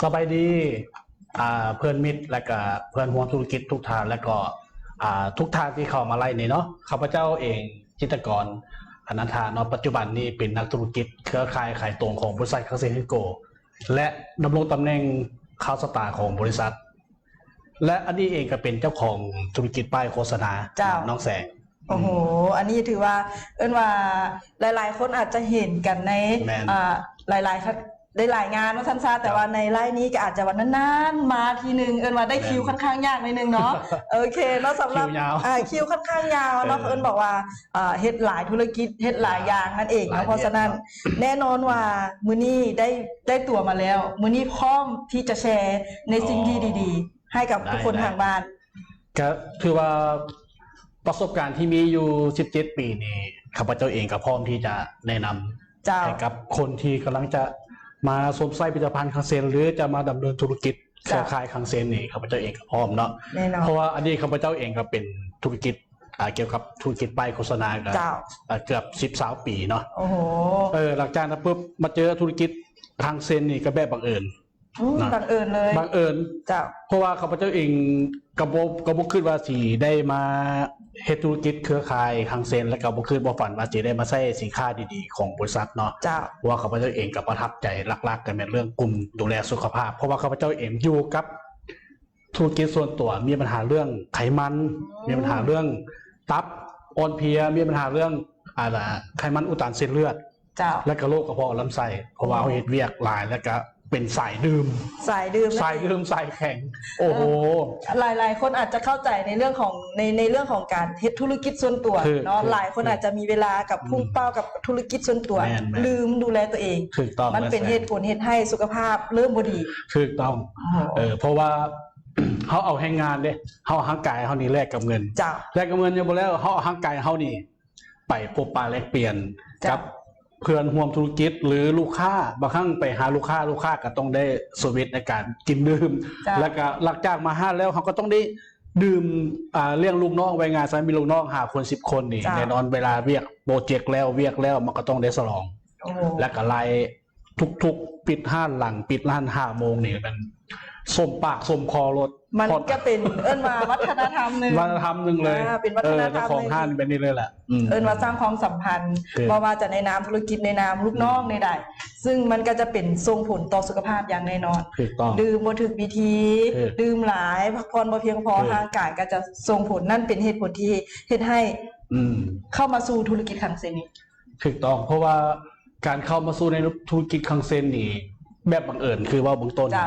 ສະບາຍດີ ອ່າ ເພື່ອນມິດ ແລະກະເພື່ອນຮ່ວມທຸລະກິດທຸກທ່ານ ແລະກໍ ອ່າ ທຸກທ່ານທີ່ເຂົ້າມາໄລຟ໌ນີ້ເນາະ. ຂ້າພະເຈົ້າເອງ ຈິດຕະກອນ ອະນັນທາເນາະ, ປັດຈຸບັນນີ້ເປັນນັກທຸລະກິດເຄືອຂ່າຍຂາຍຕົງຂອງບໍລິສັດຄັງເຊັນເທກໂກ ແລະ ດຳລົງຕຳແໜ່ງຂ່າວສະຕາຂອງບໍລິສັດ ແລະ ອັນນີ້ເອງກໍເປັນເຈົ້າຂອງທຸລະກິດປ້າຍໂຄສະນາ ເຈົ້າ ນ້ອງແສງ. ໂອ້ໂຫ ອືມ ອັນນີ້ຖືວ່າ ເອີ້ນວ່າຫຼາຍໆຄົນອາດຈະເຫັນກັນໃນ ແມ່ນ ອ່າ ຫຼາຍໆ ໄດ້ຫຼາຍງານວ່າຊັ້ນຊະ ແຕ່ວ່າໃນໄລຟ໌ນີ້ກໍອາດຈະວ່ານານໆມາທີໜຶ່ງ ເອີ້ນວ່າໄດ້ ແມ່ນ ຄິວຄ່ອນຂ້າງຍາກໜ້ອຍໜຶ່ງເນາະ. ໂອເຄເນາະ ສຳລັບ ຄິວຍາວ ເອີ ຄິວຄ່ອນຂ້າງຍາວເນາະ ເອີ ເອີ້ນບອກວ່າ ເອີ ເຮັດຫຼາຍທຸລະກິດ ເຮັດຫຼາຍຢ່າງນັ້ນເອງເນາະ. ເພາະສະນັ້ນ ແນ່ນອນວ່າມື້ນີ້ໄດ້ ໄດ້ຕົວມາແລ້ວ ມື້ນີ້ພ້ອມທີ່ຈະແຊໃນສິ່ງທີ່ດີໆ ໃຫ້ກັບທຸກຄົນທາງບ້ານ. ກໍຖືວ່າປະສົບການທີ່ມີຢູ່ສິບເຈັດປີນີ້ ຂ້າພະເຈົ້າເອງກໍພ້ອມທີ່ຈະແນະນຳ ເຈົ້າ ໃຫ້ກັບຄົນທີ່ກຳລັງຈະມາຊົມໃຊ້ຜະລິດຕະພັນຄັງເຊັນ ຫຼືຈະມາດຳເນີນທຸລະກິດເຄືອຂ່າຍຄັງເຊັນນີ້ ຂ້າພະເຈົ້າເອງກໍພ້ອມເນາະ. ແນ່ນອນ ເພາະວ່າອະດີດຂ້າພະເຈົ້າເອງກໍເປັນທຸລະກິດ ອ່າ ກ່ຽວກັບທຸລະກິດປ້າຍໂຄສະນາ ກໍ ເຈົ້າ ເກືອບສິບ ຊາວປີເນາະ. ໂອ້ໂຫ ເອີ ຫຼັງຈາກນັ້ນປຶບ ມາເຈີທຸລະກິດຄັງເຊັນນີ້ກໍແບບບັງເອີນ ອືມ ນະ ບັງເອີນເລີຍ ບັງເອີນ ເຈົ້າ ເພາະວ່າຂ້າພະເຈົ້າເອງກໍບໍ່ ກໍບໍ່ຄິດວ່າຊິໄດ້ມາເຮັດທຸລະກິດເຄືອຂ່າຍຄັງເຊັນ ແລະກໍບໍ່ຄິດບໍ່ຝັນວ່າຊິໄດ້ມາໃຊ້ສິນຄ້າດີໆຂອງບໍລິສັດເນາະ. ເຈົ້າ ເພາະວ່າຂ້າພະເຈົ້າເອງກໍປະທັບໃຈຫຼັກໆກໍແມ່ນເລື່ອງກຸ່ມດູແລສຸຂະພາບ ເພາະວ່າຂ້າພະເຈົ້າເອງຢູ່ກັບທຸລະກິດສ່ວນຕົວ ມີບັນຫາເລື່ອງໄຂມັນ ອືມ ມີບັນຫາເລື່ອງຕັບອ່ອນເພຍ ມີບັນຫາເລື່ອງ ອ່າ ໄຂມັນອຸດຕັນເສັ້ນເລືອດ ເຈົ້າ ແລະກະໂລກກະເພາະລຳໄສ້ ເພາະວ່າເຮົາເຮັດວຽກຫຼາຍ ແລະກະເປັນສາຍດື່ມ ສາຍດື່ມ ສາຍດື່ມ ສາຍແຂງ. ໂອ້ໂຫ ເອີ ຫຼາຍໆຄົນອາດຈະເຂົ້າໃຈໃນເລື່ອງຂອງ ໃນ ໃນເລື່ອງຂອງການເຮັດທຸລະກິດສ່ວນຕົວເນາະ. ຫຼາຍຄົນອາດຈະມີເວລາກັບ ອືມ ພຸ້ງເປົ້າກັບທຸລະກິດສ່ວນຕົວ ລືມດູແລຕົວເອງ. ຖືກຕ້ອງ ມັນເປັນເຫດຜົນເຮັດໃຫ້ສຸຂະພາບເລີ່ມບໍ່ດີ. ຖືກຕ້ອງ ເອີ ເພາະວ່າເຮົາເອົາແຮງງານເດ້ ເຮົາເອົາຮ່າງກາຍເຮົານີ້ແລກກັບເງິນ. ເຈົ້າ ແລກກັບເງິນຍັງບໍ່ແລ້ວ ເຮົາເອົາຮ່າງກາຍເຮົານີ້ ໄປພົບປະແລກປ່ຽນ ເຈົ້າ ກັບເພື່ອນຮ່ວມທຸລະກິດ ຫຼື ລູກຄ້າ. ບາງຄັ້ງໄປຫາລູກຄ້າ ລູກຄ້າກໍຕ້ອງໄດ້ສະວິດໃນການກິນດື່ມ. ເຈົ້າ ແລ້ວກໍຫຼັງຈາກມາຮ້ານແລ້ວ ເຮົາກໍຕ້ອງໄດ້ດື່ມ ອ່າ ລ້ຽງລູກນ້ອງ ວ່າງ່າຍຊະ ມີລູກນ້ອງຫ້າຄົນ ສິບຄົນນີ້. ເຈົ້າ ແນ່ນອນເວລາວຽກໂປຣເຈັກແລ້ວ ວຽກແລ້ວ ມັນກໍຕ້ອງໄດ້ສະຫຼອງ. ໂອ້ ແລ້ວກໍໄລ່ ທຸກໆປິດຮ້ານ ຫຼັງປິດຮ້ານຫ້າໂມງນີ້ ມັນສົມປາກສົມຄໍໂລດ. ມັນກໍເປັນ ເອີ້ນວ່າວັດທະນະທຳໜຶ່ງ ວັດທະນະທຳໜຶ່ງເລີຍ. ອ່າ ເປັນວັດທະນະທຳ ເອີ ເຈົ້າຂອງຮ້ານເປັນນີ້ເລີຍແຫຼະ. ອືມ ເອີ້ນວ່າສ້າງຄວາມສຳພັນ ຄື ບໍ່ວ່າຈະໃນນາມທຸລະກິດ ໃນນາມລູກນ້ອງ ອືມ ໃດໆ ຊຶ່ງມັນກໍຈະເປັນສົ່ງຜົນຕໍ່ສຸຂະພາບຢ່າງແນ່ນອນ. ຖືກຕ້ອງ ດື່ມບໍ່ຖືກວິທີ ຖືກ ດື່ມຫຼາຍ ພັກຜ່ອນບໍ່ພຽງພໍ ຖືກ ຮ່າງກາຍກໍຈະສົ່ງຜົນ. ນັ້ນເປັນເຫດຜົນທີ່ເຮັດໃຫ້ ອືມ ເຂົ້າມາສູ່ທຸລະກິດຄັງເຊັນນີ້. ຖືກຕ້ອງ ເພາະວ່າການເຂົ້າມາສູ່ໃນທຸລະກິດຄັງເຊັນນີ້ ແບບບັງເອີນ ຄືເວົ້າເບື້ອງຕົ້ນ ເຈົ້າ